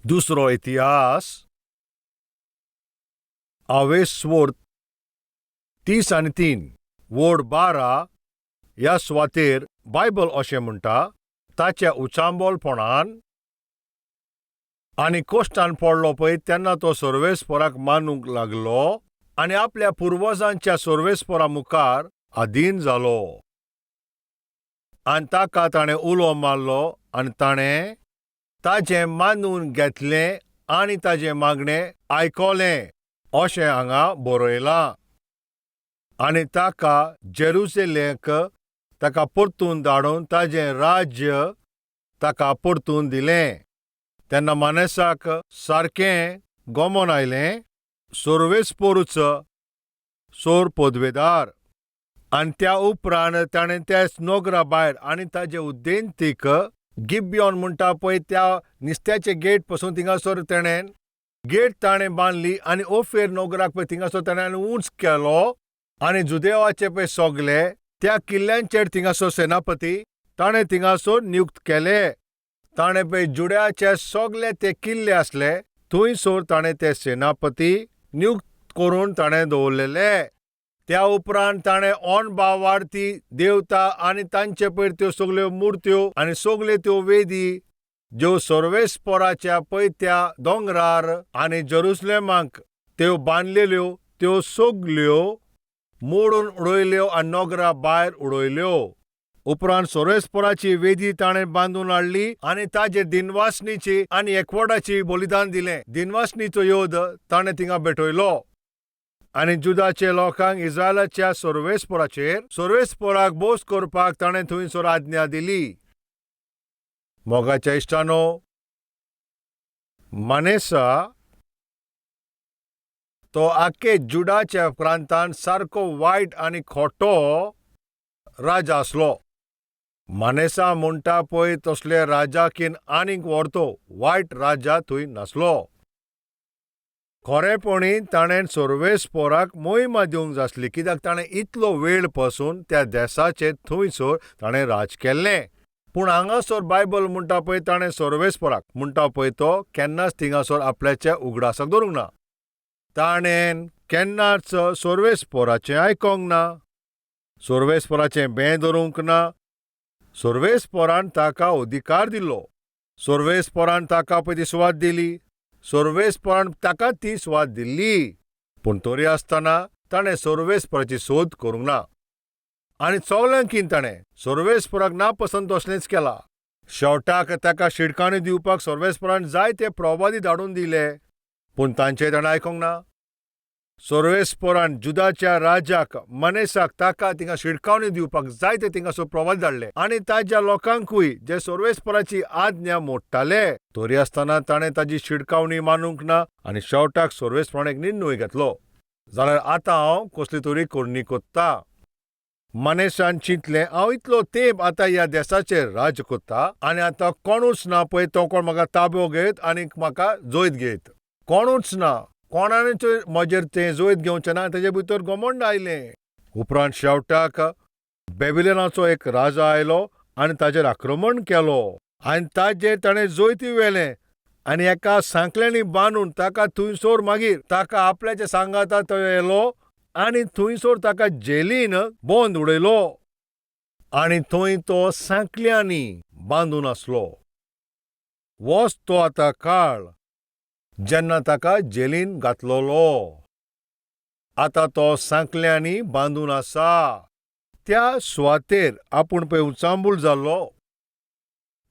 दुसरो इतिहास आवेस्वोर्त 33 वोड 12 ह्या सुवातेर बायबल अशें म्हणटा, ताच्या उचांबळपणान आनी कोश्टान पडलो पळय तेन्ना तो सर्वेस्पराक मानूंक लागलो आनी आपल्या पुर्वजांच्या सर्वेस्परा मुखार अधीन जालो. आनी ताका ताणें उलो मारलो आनी ताणें ताजें मानून घेतलें आनी ताजें मागणें आयकलें अशें हांगा बरयलां. आनी ताका जेरुसलेक ताका परतून धाडून ताजें राज्य ताका परतून दिलें. तेन्ना मानेसाक सारकें गोमोन आयलें, सोर्वेस्पोरूच सोर पदवेदार. आनी त्या उपरांत ताणें त्याच नोगरा भायर आनी ताजे उद्देंतीक गिब्योन म्हणटा पळय त्या निस्त्याचे गेट पसून थिंगासर तेणें गेट ताणें बांदली आनी ओफेर नोगराक पळय थिंगासर ताणें आनी उंच केलो आनी जुदेवाचे पळय सगले त्या किल्ल्यांचेर थिंगासर सेनापती ताणें थिंगासर नियुक्त केले. ताणें पळय जुड्याचे सगले ते किल्ले आसले थंयसर ताणें ते सेनापती नियुक्त करून ताणें दवरलेले. त्या उपरांत ताणें ऑन बावार्थी देवता आनी तांचे पयर त्यो सगल्यो मुर्त्यो आनी सगल्यो त्यो वेदी ज्यो सर्वेस्पोराच्या पळय त्या दोंगरार आनी जेरुसलेमाक त्यो बांदलेल्यो त्यो सगल्यो मोडून उडयल्यो आनी नोगरा भायर उडयल्यो. उपरांत सोरेस्पोराची वेदी ताणें बांदून हाडली आनी ताजेर दिनवासणीची आनी एकवटाची बलिदान दिलें. दिनवासणीचो योद ताणें थिंगा भेटयलो. आनी जुदाचे लोकांक इस्रायलाच्या सोर्वेस्पोराचेर सोर्वेस्पोराक बोस करपाक ताणें थंयसर आज्ञा दिली. मोगाच्या इश्टानो, मानेसा तो आख्खे जुडाच्या प्रांतान सारको वायट आनी खोटो राजा आसलो. मानेसा म्हणटा पळय तसले राजाकीन आनीक व्हरतो वायट राजा थंय नासलो. खरेपणी ताणें सोर्वेस्पोराक मोहिमा दिवंक जासली, कित्याक ताणें इतलो वेळ पसून त्या देसाचेर थंयसर ताणें राज केल्लें. पूण हांगासर बायबल म्हणटा पळय ताणें सोर्वेस्पोराक म्हणटा पळय तो केन्नाच थिंगासर आपल्याच्या उगडासाक दवरूंक ना. ताणें केन्नाच सोर्वेस्पोराचें आयकोंक ना, सोर्वेस्पोराचें बें धरूंक ना. सोर्वेस्पोरान ताका अधिकार दिल्लो, सोर्वेस्पोरान ताका पळय ती सुवात दिली, सोर्वेस्पोरान ताका ती सुवात दिल्ली. पूण तरी आसतना ताणें सोर्वेस्पोराची सोद करूंक ना आनी सगल्यांकीन ताणें सोर्वेस्पोराक नापसंत तसलेंच केलां. शेवटाक ताका शिडकाणी दिवपाक सोर्वेस्पोरान जायते प्रवादी धाडून दिले, पूण तांचें ताणें आयकूंक ना. सोर्वेस्पोरान जुदाच्या राजाक मनेसाक ताका थिंगा शिडकावणी दिवपाक जायते थिंगासर प्रवाद धाडले आनी ताज्या लोकांकूय जे सोर्वेस्पोराची आज्ञा मोडटाले. तरी आसतना ताणें ताजी शिडकावणी मानूंक ना आनी शेवटाक सोर्वेस्पोरान एक निर्णय घेतलो, जाल्यार आतां हांव कसली तरी करणी कोत्ता. मनेसान चिंतलें, हांव इतलो तेंप आतां ह्या देसाचेर राज्य कोत्ता आनी आतां कोणूच ना पळय तो कोण म्हाका ताबो घेयत आनी म्हाका जैत घेयत, कोणूच ना, कोणानूच म्हजेर तें जैत घेवचें ना. तेजे भितर घमंड आयलें. उपरांत शेवटाक बेबिलनाचो एक राजा आयलो आनी ताजेर आक्रमण केलो आनी ताजेर ताणें जैती व्हेलें आनी एका सांकळ्यांनी बांदून ताका थंयसर मागीर ताका आपल्याच्या सांगाता तो येयलो आनी थंयसर ताका जेलीन बंद उडयलो आनी थंय तो सांकळ्यांनी बांदून आसलो. वच तो आतां काळ जेन्ना ताका जेलीन घातलोलो. आतां तो सांकळ्यांनी बांदून आसा. त्या सुवातेर आपूण पळय उचांबूल जाल्लो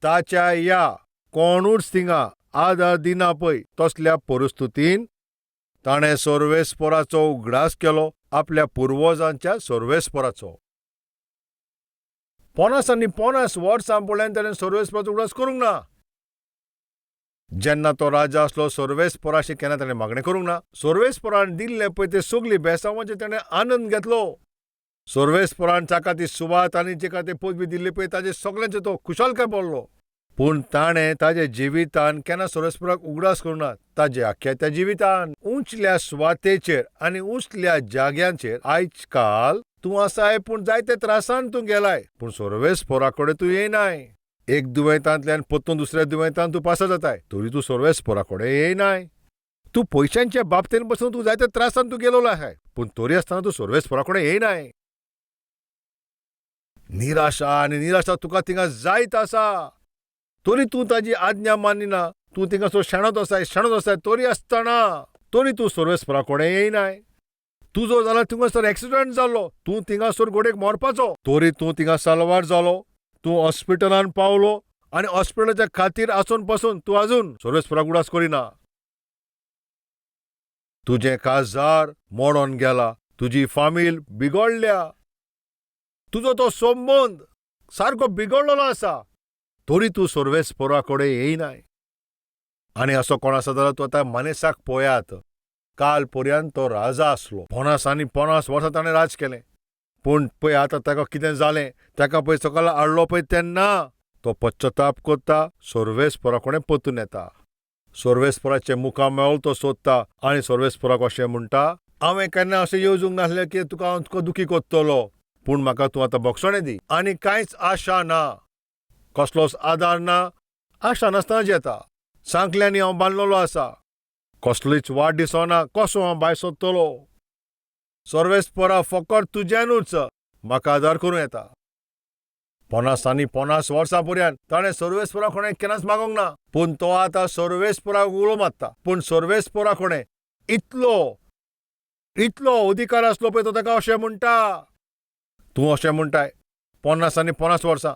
ताच्या ह्या कोणूच थिंगा आदार दिना पळय तसल्या परिस्थितीन ताणें सोर्वेस्पोराचो उगडास केलो, आपल्या पुर्वजांच्या सोर्वेस्पोराचो. 50 आनी 50 वर्सां पळोवन ताणें सोर्वेस्पोराचो उगडास करूंक ना. जेन्ना तो राजा आसलो सोर्वेस्पोराशी केन्ना ताणें मागणें करूंक ना. सोर्वेस्पोरान दिल्लें पळय ते सगली बेसांवाचेर ताणें आनंद घेतलो. सोर्वेस्पोरान ताका ती सुवात आनी जेका ते पदवी दिल्ली पळय ताजे सगल्यांचो तो खुशालकाय पडलो. पूण ताणें ताज्या जिवितान केन्ना सोर्वेस्पोराक उगडास करूंक ना. ताज्या आख्ख्या त्या जिवितान उंचल्या सुवातेचेर आनी उंचल्या जाग्यांचेर आयज काल तूं आसाय, पूण जायते त्रासान तूं गेलाय, पूण सोर्वेस्पोरा कडेन तूं येयनाय. एक दुयेंतांतल्यान परतून दुसऱ्या दुयेंतान तूं पासार जाताय, तरी तूं सर्वेस्पोरा कडेन येयनाय. तूं पयशांच्या बाबतीन पसून तूं जायत्या त्रासान तूं गेलोलो आहाय, पूण तरी आसतना तूं सर्वेस्पोरा कडेन येयनाय. निराशा आनी निराशा तुका थिंगा जायत आसा, तरी तूं ताजी आज्ञा मानिना. तूं थिंगासर शेणत आसाय, शेणत आसाय, तरी आसतना तरी तूं सर्वेस्पोरा कडेन येयनाय. तुजो जाल्यार थिंगासर एक्सिडंट जाल्लो, तूं थिंगासर घोडेक मरपाचो, तरी तूं थिंगा साल्वार जालो. तूं हॉस्पिटलान पावलो आनी हॉस्पिटलाच्या खातीर आसून पसून तूं आजून सर्वेस्पोराक उगडास करिना. तुजें काजार मोडोन गेला, तुजी फामील बिगडल्या, तुजो तो संबंद सारको बिगडलेलो आसा, तरी तूं सर्वेस्पोरा कडेन येयनाय. आनी असो कोण आसा जाल्यार तूं आतां मनेसाक पळयात. काल पर्यंत तो राजा आसलो, 50 आनी 50 वर्सां ताणें राज केलें. पूण पळय आतां ताका कितें जालें. ताका पळय सकयल हाडलो पळय तेन्ना तो पश्चताप करता, सर्वेस्पोरा कडेन परतून येता. सर्वेस्पोराचें मुखामळ तो सोदता आनी सर्वेस्पोराक अशें म्हणटा, हांवें केन्ना अशें येवजूंक नासलें की तुका हांव तुका दुखी करतलो, पूण म्हाका तूं आतां बक्षणें दी. आनी कांयच आशा ना, कसलोच आदार ना, आशा नासतना येता. सांकल्यांनी हांव बांदलेलो आसा, कसलीच वाट दिसना, कसो हांव भायर सोदतलो. सर्वेस्पोरा फकत तुज्यानूच म्हाका आदार करूं येता. 50 आनी 50 वर्सां पर्यंत ताणें सर्वेस्पोरा कोणें केन्नाच मागोंक ना, पूण तो आतां सर्वेस्पोराक उलो मारता. पूण सर्वेस्पोरा कोणें इतलो इतलो अधिकार आसलो पळय, तो ताका अशें म्हणटा, तूं अशें म्हणटाय 50 आनी 50 वर्सां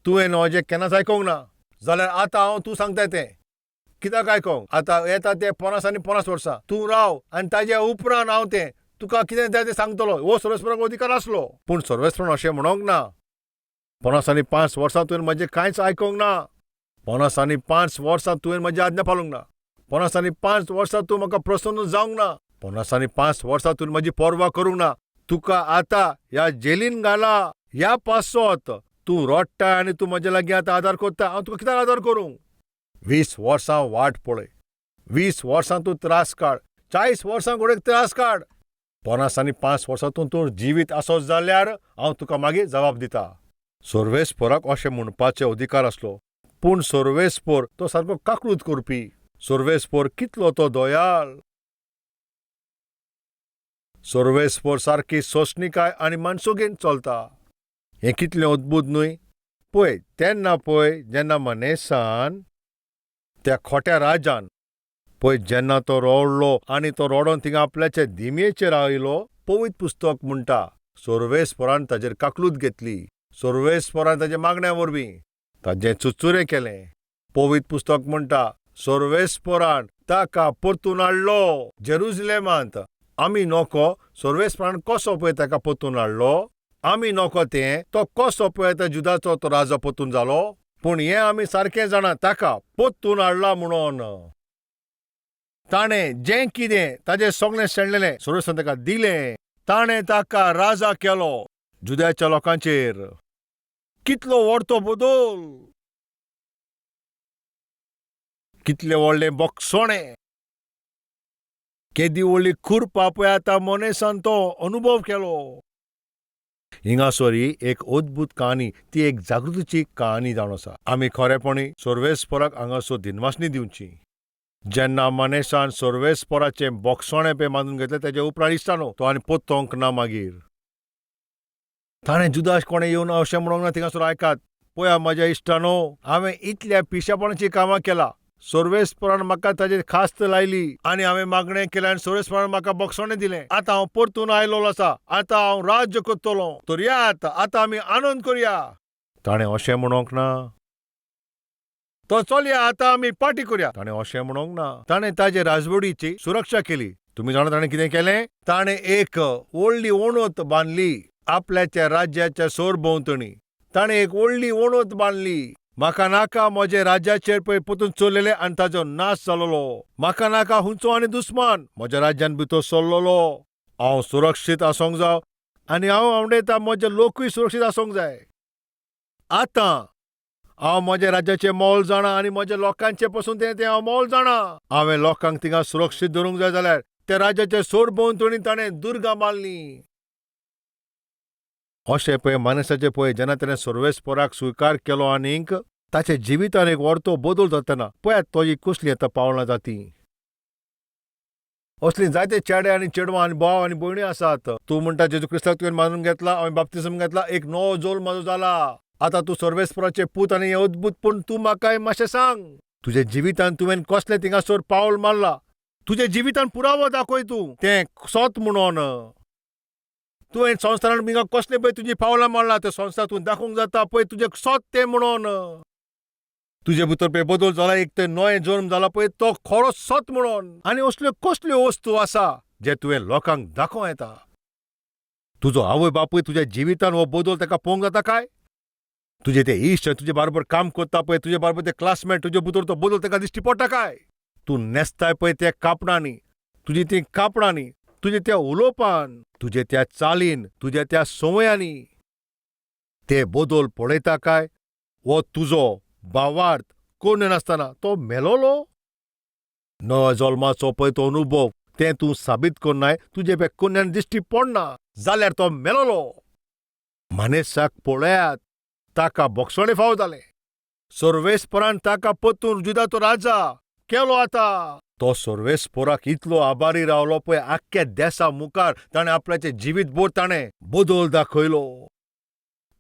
तुवें म्हजें केन्नाच आयकोंक ना, जाल्यार आतां हांव तूं सांगताय तें कित्याक आयकोंक? आतां येता ते 50 आनी 50 वर्सां तूं राव आनी ताज्या उपरांत हांव तें तुका कितें जाय तें सांगतलो. हो सर्वेस्पोराक अधिकार आसलो, पूण सर्वेस्पोरान अशें म्हणोंक ना, 50 आनी 5 वर्सां तुवें म्हजें कांयच आयकोंक ना, 50 आनी 5 वर्सां तुवें म्हजी आज्ञा पाळूंक ना, 50 आनी 5 वर्सां तूं म्हाका प्रसन्न जावंक ना, 50 आनी 5 वर्सां तुवें म्हजी पर्वा करूंक ना, तुका आतां ह्या जेलीन घाला, ह्या पासत तूं रडटा आनी तूं म्हज्या लागीं आतां आदार करता, हांव तुका कित्याक आदार करूं? 20 वर्सां वाट पळय, 20 वर्सां तूं त्रास काड, 40 वर्सां घोडेक त्रास काड, 50 आनी 5 वर्सां तूं जिवीत आसत जाल्यार हांव तुका मागीर जबाब दिता. सर्वेस्पोराक अशें म्हणपाचे अधिकार आसलो, पूण सर्वेस्पोर तो सारको काकूळट करपी. सर्वेस्पोर कितलो तो दयाळ. सर्वेस्पोर सारकी सोंसणीकाय आनी मानसोगेन चलता. हें कितलें अद्भूत न्हय? पळय तेन्ना पळय जेन्ना मनेसान त्या खोट्या राजान पळय जेन्ना तो रडलो आनी तो रडोन थिंगा आपल्याचे दिमयेचेर आयलो, पवित्र पुस्तक म्हणटा सर्वेस्पोरान ताजेर काकलूत घेतली, सर्वेस्पोरान ताज्या मागण्या वरवीं ताजें चुचुरें केलें. पवित्र पुस्तक म्हणटा सर्वेस्पोरान ताका परतून हाडलो जेरुजलेमांत. आमी नको सर्वेस्पोरान कसो पळय ताका परतून हाडलो, आमी नको तें तो कसो पळय त्या जुदाचो तो राजा परतून जालो, पूण हें आमी सारकें जाणा ताका परतून हाडला म्हणून. ताणें जें कितें ताजें सगळें शेणलेलें सर्वेस्पोरान ताका दिलें, ताणें ताका राजा केलो जुद्याच्या लोकांचेर. कितलो व्हड तो बदल, कितलें व्हडलें बक्षणें, केदी व्हडली कृपा पळय आतां मनेसान तो अनुभव केलो. हिंगासर ही एक अद्भूत कहानी, ती एक जागृतीची कहानी जावन आसा. आमी खरेपणी सर्वेस्पोराक हांगासर दिनवासणी दिवची. जेन्ना मनेसान सर्वेस्पोराचें बक्षणें पळय मानून घेतलें तेजे उपरांत इश्टानो तो आनी पोत्तोंक ना. मागीर ताणें जुदास कोणें येवन अशें म्हणोंक ना, थिंगासर आयकात पळया म्हज्या इश्टानो, हांवें इतल्या पिशेपणाचीं कामां केला, सर्वेस्पोरान म्हाका ताजेर खास्त लायली आनी हांवें मागणें केलें आनी सर्वेस्पोरान म्हाका बक्षणें दिलें. आतां हांव परतून आयलोलो आसा, आतां हांव राज्य करतलो, तर यात आतां आमी आनंद करया. ताणें अशें म्हणोंक ना, तो चलया आतां आमी पार्टी करया, ताणें अशें म्हणोंक ना. ताणें ताजे राजवडीची सुरक्षा केली. तुमी जाणा ताणें कितें केलें? ताणें एक व्हडली वणत बांदली आपल्याच्या राज्याच्या सरभोंवतणी. ताणें एक व्हडली वणत बांदली. म्हाका नाका म्हजे राज्याचेर पळय परतून चललेले आनी ताजो नाश जालोलो. म्हाका नाका हुंचो आनी दुस्मान म्हज्या राज्यान भितर सरलोलो. हांव सुरक्षीत आसूंक जाव आनी हांव आवडयता म्हजे लोकूय सुरक्षीत आसूंक जाय. आतां हांव म्हज्या राज्याचें मोल जाणा आनी म्हज्या लोकांचें पसून तें हांव मोल जाणा. हांवें लोकांक थिंगा सुरक्षीत दवरूंक जाय जाल्यार त्या राज्याचे सरभोंवतणी ताणें दुर्गां बांदलीं. अशें पळय मानसाचें पळय जेन्ना ताणें सर्वेस्पोराक स्विकार केलो आनीक ताच्या जिवितान एक वर्तो बदल जाताना पळयात तो कसलीं आतां पावलां जाती. असलीं जायते चेडे आनी चेडवां आनी भाव आनी भयणी आसात. तूं म्हणटा जेजू क्रिस्ताक तुवें मानून घेतला, हांवें बाप्तिजम घेतला, एक नवो जोल्म म्हाजो जाला, आतां तूं सर्वेस्पराचे पूत आनी हें अद्भूत. पूण तूं म्हाका मातशें सांग, तुज्या जिवितान तुवें कसलें थिंगासर पावल मारला? तुज्या जिवितान पुरावो दाखय तूं तें सत म्हणून. तुवें संवसारान थिंगा कसलें पळय तुजी पावलां मारला तें संवसार तूं दाखोवंक जाता पळय तुजें सत तें म्हणून. तुजे भितर पळय बदल जाला, एक ते नवें जल्म जाला पळय तो खरो सत म्हणून. आनी असल्यो कसल्यो वस्तू आसा जे तुवें लोकांक दाखोवं येता? तुजो आवय बापूय तुज्या जिवितान हो बदल ताका पळोवंक जाता काय? तुजे ते इश्ट तुजे बारबर काम करता पळय, तुजे बारबर ते क्लासमेट, तुजे भितर तो बदल ताका दिश्टी पडटा काय? तूं न्हेसताय पळय त्या कापडांनी, तुजी तीं कापडांनी, तुजे त्या उलोवपान, तुजे त्या चालीन, तुज्या त्या संवयांनी ते बदल पळयता काय? हो तुजो भावार्थ कोण नासतना तो मेलोलो नव्या जल्माचो पळय तो अनुभव तें तूं साबीत करनाय, तुजे पे कोन्यान दिश्टी पडना जाल्यार तो मेलोलो. मानेसाक पळयात, ताका बोगसणें फावो जालें. सर्वेस्परान ताका परतून जुदाचो राजा केलो. आतां तो सर्वेस्पराक इतलो आभारी रावलो पळय आख्ख्या देसा मुखार ताणें आपल्याचें जिवीत भर ताणें बदल दाखयलो.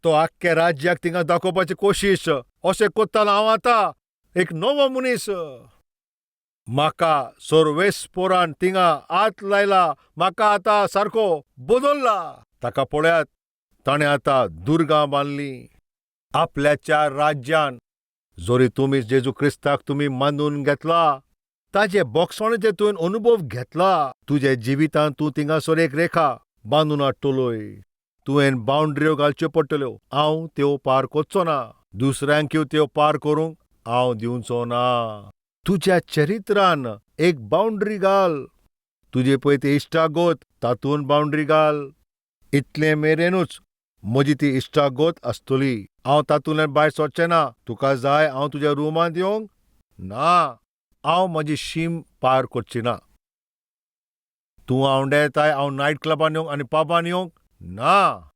तो आख्ख्या राज्याक थिंगा दाखोवपाची कोशिश अशें करतालो, हांव आतां एक नवो मनीस, म्हाका सर्वेस्परान थिंगा हात लायला, म्हाका आतां सारको बदल्ला. ताका पळयात, ताणें आतां दुर्गां बांदलीं आपल्याच्या राज्यान. जरी तुमी जेजू क्रिस्ताक तुमी मानून घेतला, ताजे बोगसणेचे तुवें अनुभव घेतला, तुज्या जिवितांत तूं थिंगासर एक रेखा बांदून हाडटलोय. तुवें बावंड्र्यो घालच्यो पडटल्यो. हांव त्यो पार करचो ना, दुसऱ्यांक्य त्यो पार करूंक हांव दिवचो ना. तुज्या चरित्रान एक बावंड्री घाल. तुजे पळय ती इश्टागत तातूंत बावंड्री घाल. इतले मेरेनूच म्हजी ती इश्टागत आसतली, हांव तातूंतल्यान भायर सरचें ना. तुका जाय हांव तुज्या रुमांत येवंक ना, हांव म्हजी शीम पार करची ना. तूं आंवडेताय हांव नायट क्लबान येवंक आनी पबान येवंक ना,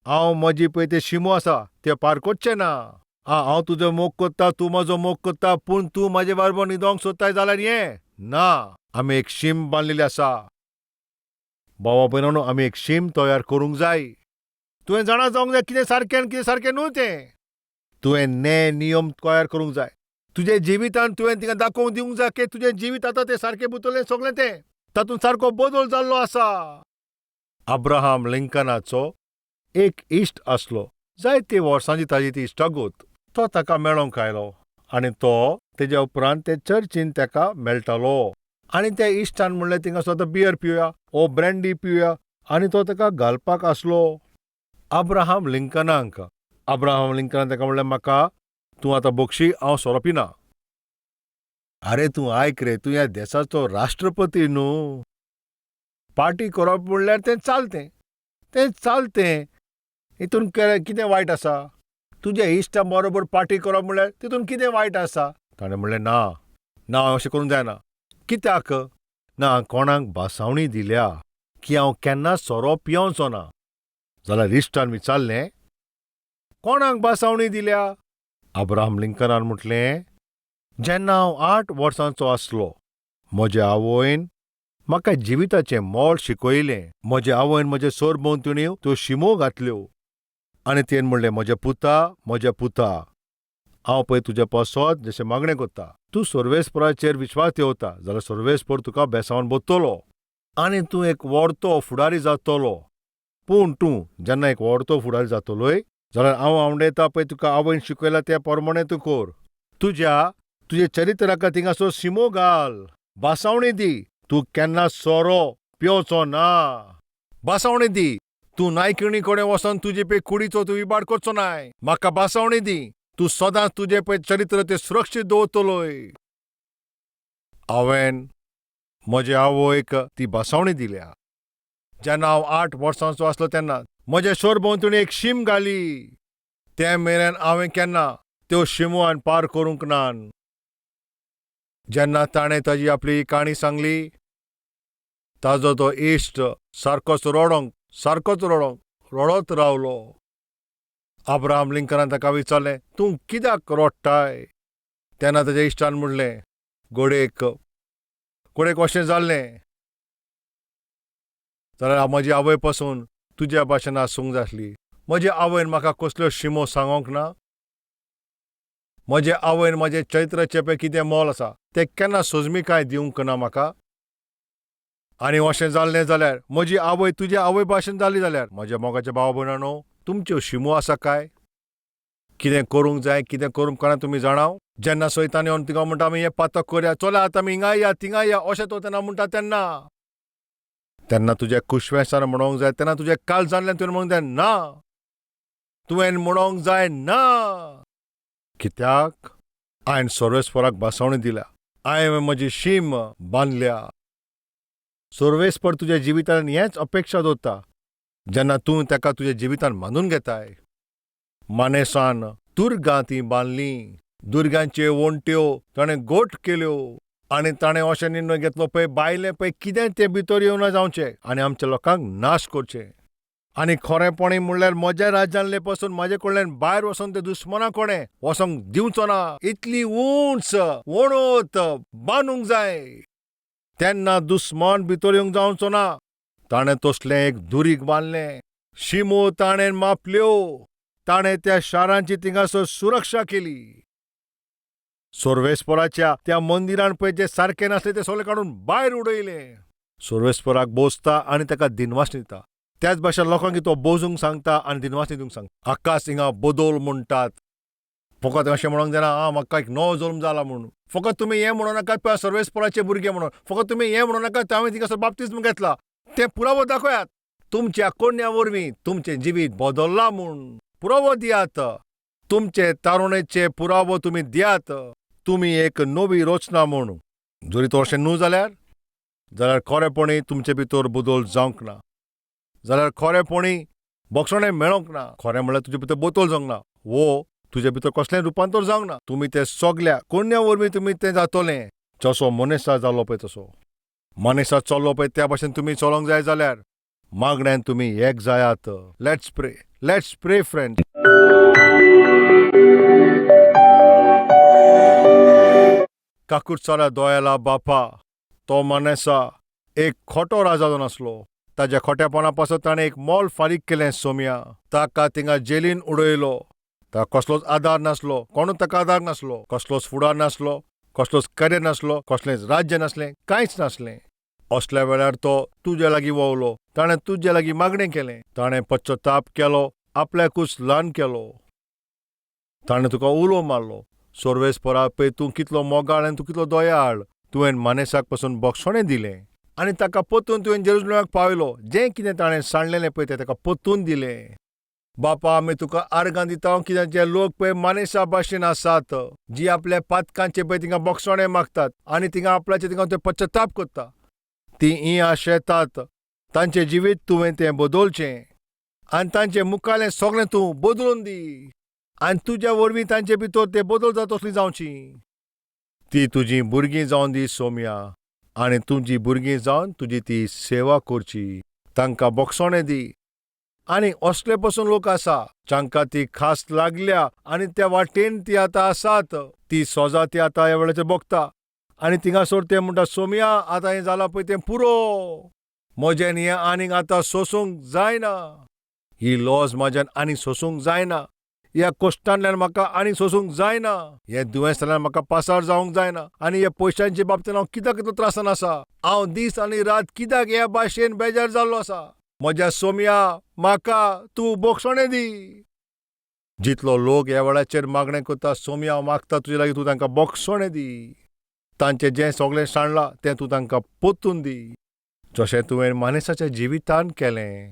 हांव म्हजी पळय ते शिमो आसा ते पार करचें ना. आं, हांव तुजो मोग करता, तूं म्हजो मोग करता, पूण तूं म्हाजे बारबर न्हिदोंक सोदताय जाल्यार हें ना. आमी एक शीम बांदलेली आसा. भावा भयणांनो, आमी एक शीम तयार करूंक जाय. तुवें जाणा जावंक जाय कितें सारकें आनी कितें सारकें न्हू तें. तुवें ने नियम तयार करूंक जाय. तुज्या जिवितान तुवें तिका दाखोवन दिवंक जाय की तुजें जिवीत आतां तें सारकें बुतलें सगळें तें, तातूंत सारको बदल जाल्लो आसा. अब्राहम लिंकनाचो एक इश्ट आसलो. जायते वर्सांची ताजी ती इश्टागत. तो ताका मेळोंक आयलो आनी तो तेज्या उपरांत ते चर्चीन ताका मेळटालो. आनी त्या इश्टान म्हणलें, थिंगा आतां बियर पिवया ओ ब्रँडी पिवया. आनी तो ताका घालपाक आसलो अब्राहम लिंकनाक. अब्राहम लिंकनान ताका म्हणलें, म्हाका तूं आतां बक्षी, हांव सोरो पिना. आरे तूं आयक रे, तूं ह्या देसाचो राष्ट्रपती न्हू. पार्टी करप म्हणल्यार तें चलतें, तें चलतें, हितून कितें वायट आसा? तुज्या इश्टा बरोबर पार्टी करप म्हणल्यार तितून कितें वायट आसा? ताणें म्हणलें, ना ना, अशें करूंक जायना. कित्याक ना? कोणाक भासावणी दिल्या की हांव केन्ना सोरो पियोवचो ना. जाल्यार इश्टान विचारलें, कोणाक भासावणी दिल्या? अब्राहम लिंकनान म्हटलें, जेन्ना हांव 8 वर्सांचो आसलो, म्हज्या आवयन म्हाका जिविताचें मोल शिकयलें. म्हज्या आवयन म्हजे सरभोंवतणी त्यो शिमो घातल्यो आनी तिणें म्हणलें, म्हज्या पुता, म्हज्या पुता, हांव पळय तुज्या पासत जशें मागणें करता, तूं सर्वेस्पराचेर विश्वास दवरता जाल्यार सर्वेस्पर तुका बेसावन बसतलो आनी तूं एक व्हडतो फुडारी जातलो. पूण तूं जेन्ना एक व्हडतो फुडारी जातलोय जाल्यार हांव आंवडेता पळय तुका आवयन शिकयला त्या प्रमाणें तूं कर. तुज्या चरित्राक थिंगासर शिमो घाल, भासावणी दी, तूं केन्ना सोरो पिवचो ना. भासावणी दी, तूं नायकिणी कडेन वचोन तुजे पळय कुडीचो तूं इबाड करचो नाय. म्हाका भासावणी दी, तूं सदांच तुजें पळय चरित्र तें सुरक्षीत दवरतलोय. हांवें म्हजे आवयक ती भासावणी दिल्या. जेन्ना हांव 8 वर्सांचो आसलो तेन्ना म्हज्या सरभोंवतणी एक शीम घाली. ते मेरेन हांवें केन्ना त्यो शिमो हांवें पार करूंक ना. जेन्ना ताणें ताजी आपली काणी सांगली, ताजो तो इश्ट सारकोच रडोंक सारकोच रडोंक रडत रावलो. अब्राहम लिंकनान ताका विचारलें, तूं कित्याक रोडटाय? तेन्ना ताच्या इश्टान म्हणलें, घडयेक घडयेक अशें जाल्लें जाल्यार म्हजी आवय पसून तुज्या भाशेन आसूंक जाय आसली. म्हजे आवयन म्हाका कसल्यो शिमो सांगोंक ना. म्हजे आवयन म्हजें चैत्राचें पळय कितें मोल आसा तें केन्ना सोजमिकाय दिवंक ना म्हाका. आनी अशें जाल्लें जाल्यार म्हजी आवय तुजे आवय भाशेन जाली जाल्यार, म्हज्या मोगाच्या भाव भयणांनो, तुमच्यो शिमो आसा काय? कितें करूंक जाय कितें करूंक कळना तुमी जाणाव? जेन्ना सैतान येवन तुका म्हणटा आमी हें पातक करया, चला आतां आमी हिंगा या थिंगा या, अशें तो तेन्ना म्हणटा तेन्ना तेन्ना तुज्या कुशवेसान म्हणोंक जाय, तेन्ना तुज्या काळजांतल्यान तुवें म्हणूंक जाय ना, तुवें म्हणोंक जाय ना. कित्याक हांवें सर्वेस्पराक भासावणी दिल्या, हांवें म्हजी शीम बांदल्या. सर्वेस्पर तुज्या जिवितान हेंच अपेक्षा दवरता जेन्ना तूं ताका तुज्या जिवितान बांदून घेताय. मानेसान दुर्गां तीं बांदलीं, दुर्गांच्यो वणट्यो ताणें गोट केल्यो आनी ताणें अशें निर्णय घेतलो पळय बायलें पळय कितें तें भितर येवना जावचें आनी आमच्या लोकांक नाश करचें. आनी खरेंपणी म्हणल्यार म्हज्या राज्यांतले पसून म्हजे कडल्यान भायर वचोन ते दुस्मना कोणें वचोंक दिवचो ना, इतली उंच वणत बांदूंक जाय, तेन्ना दुस्मान भितर येवंक जावचो ना. ताणें तसलें एक दुरीग बांदलें, शिमो ताणें मापल्यो, ताणें त्या शारांची थिंगासर सुरक्षा केली. सर्वेस्पराच्या त्या मंदिरान पळय जे सारकें नासलें तें सगळें काडून भायर उडयलें. सर्वेस्पराक बोसता आनी ताका दिनवास दिता. त्याच भाशेन लोकांक तो बोजूंक सांगता आनी दिनवास दिवंक सांगता. आकाश हिंगा बदल म्हणटात, फकत अशें म्हणूंक जायना आं म्हाका एक नवो जल्म जाला म्हूण. फकत तुमी हें म्हणूं नाकात पळय सर्वेस्पराचे भुरगे म्हणून, फकत तुमी हें म्हणूं नाकात हांवें थिंगासर बाप्तिज्म घेतला, तें पुरावो दाखयात. तुमच्या कोण्या वरवीं तुमचें जिवीत बदल्लां म्हूण पुरावो दियात. तुमचे तारुणेचे पुरावो तुमी दियात. तुमी एक नवी रचना म्हूण. जरी तो अशें न्हू जाल्यार जाल्यार खरेपणी तुमचे भितर बदल जावंक ना, जाल्यार खरेपणी बक्षणें मेळोंक ना, खरें म्हणल्यार तुजे भितर बदल जावंक ना वो तुजे भितर कसलें रुपांतर जावंक ना. तुमी ते सगल्या कोण्या वरवीं तुमी तें जातलें. जसो मनीसा जालो पळय तसो मनीसा चल्लो पळय त्या भाशेन तुमी चलोंक जाय जाल्यार मागण्यान तुमी एक जायात. Let's pray, let's pray friend. काकुटसारा दोयाला बापा, तो मनेसा एक खोटो राजा जावन आसलो. ताज्या खोट्यापणा पासत ताणें एक मोल फारीक केलें सोम्या. ताका थिंगा जेलीन उडयलो. ताका कसलोच आदार नासलो, कोणूच ताका आदार नासलो, कसलोच फुडार नासलो, कसलोच करियर नासलो, कसलेंच राज्य नासलें, कांयच नासलें. असल्या वेळार तो तुज्या लागीं ववलो, ताणें तुज्या लागीं मागणें केलें, ताणें पश्चताप केलो, आपल्याकूच ल्हान केलो, ताणें तुका उलो मारलो. सर्वेस्परा पळय तूं कितलो मोगाळ आनी तूं कितलो दयाळ. तुवें मानेसाक पसून बक्षणें दिलें आनी ताका परतून तुवें जेरुजलेमाक पावयलो. जें कितें ताणें सांडलेलें पळय तें ताका परतून दिलें. बापा आमी तुका आर्गां दिता कित्याक जे लोक पळय मानेसा भाशेन आसात, जी आपल्या पातकांचे पळय थिंगा बक्षणें मागतात आनी थिंगा आपल्याचे थिंगा ते पश्चताप करता, ती ही आशेतात तांचें जिवीत तुवें तें बदलचें आनी तांचें मुखालें सगळें तूं बदलून दी आनी तुज्या वरवीं तांचे भितर ते बदल जाता तसली जावची. ती तुजी भुरगीं जावन दी सोम्या आनी तुजी भुरगीं जावन तुजी ती सेवा करची. तांकां बक्षणें दी. आनी असले पसून लोक आसा जांकां ती खास लागल्या आनी त्या वाटेन ती आतां आसात. ती सोजा ती आतां ह्या वेळाचेर भोगता आनी थिंगासर ते म्हणटा, सोम्या आतां हें जालां पळय तें पुरो, म्हज्यान हें आनीक आतां सोसूंक जायना, ही लॉज म्हज्यान आनीक सोसूंक जायना, ह्या कश्टांतल्यान म्हाका आनीक सोसूंक जायना, हे दुयेंसांतल्यान म्हाका पासार जावंक जायना आनी ह्या पयशांचे बाबतीन हांव कित्याक इतलो त्रासान आसा, हांव दीस आनी रात कित्याक ह्या भाशेन बेजार जाल्लो आसा. म्हज्या सोम्या म्हाका तूं बक्षणें दी. जितलो लोक ह्या वेळाचेर मागणें करता, सोम्या हांव मागता तुजे लागीं, तूं तांकां बक्षणें दी. तांचें जें सगळें सांडलां तें तूं तांकां परतून दी, जशें तुवें मानेसाच्या जिवितान केलें.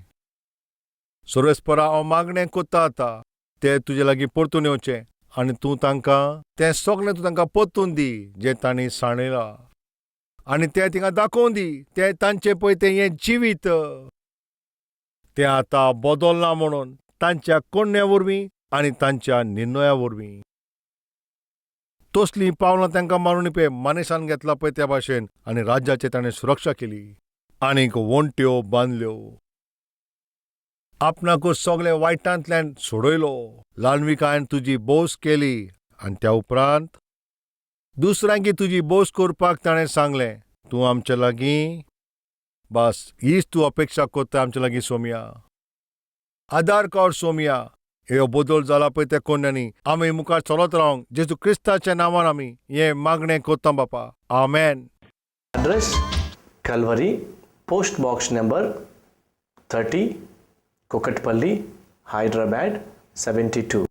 सर्वेस्परा हांव मागणें करता आतां ते तुजे लागीं परतून येवचें आनी तूं तांकां तें सगळें तूं तांकां परतून दी जें तांणी सांडलां आनी तें थिंगा दाखोवन दी तें तांचें पळय तें हें जिवीत तें आतां बदलना म्हणून तांच्या कोण्या वरवीं आनी तांच्या निर्णया वरवीं. तसलीं पावलां तांकां मारून पळय मानेसान घेतला पळय त्या भाशेन आनी राज्याचेर ताणें सुरक्षा केली आनीक वणट्यो बांदल्यो. आपणाकूच सगळे वायटांतल्यान सोडयलो. ल्हानविकायेन तुजी बोस केली आनी त्या उपरांत दुसऱ्यांकी तुजी बोस करपाक ताणें सांगलें. तूं आमचे लागीं बस हीच तूं अपेक्षा करता आमचे लागीं सोमया. आदार कर सोमया. ह्यो बदल जाला पळय त्या कोन्यांनी आमी मुखार चलत रावंक जेजू क्रिस्ताच्या नांवान आमी हें मागणें करता बापा. आमेन. Address Calvary, post box number 30, Kukatpally, Hyderabad 72.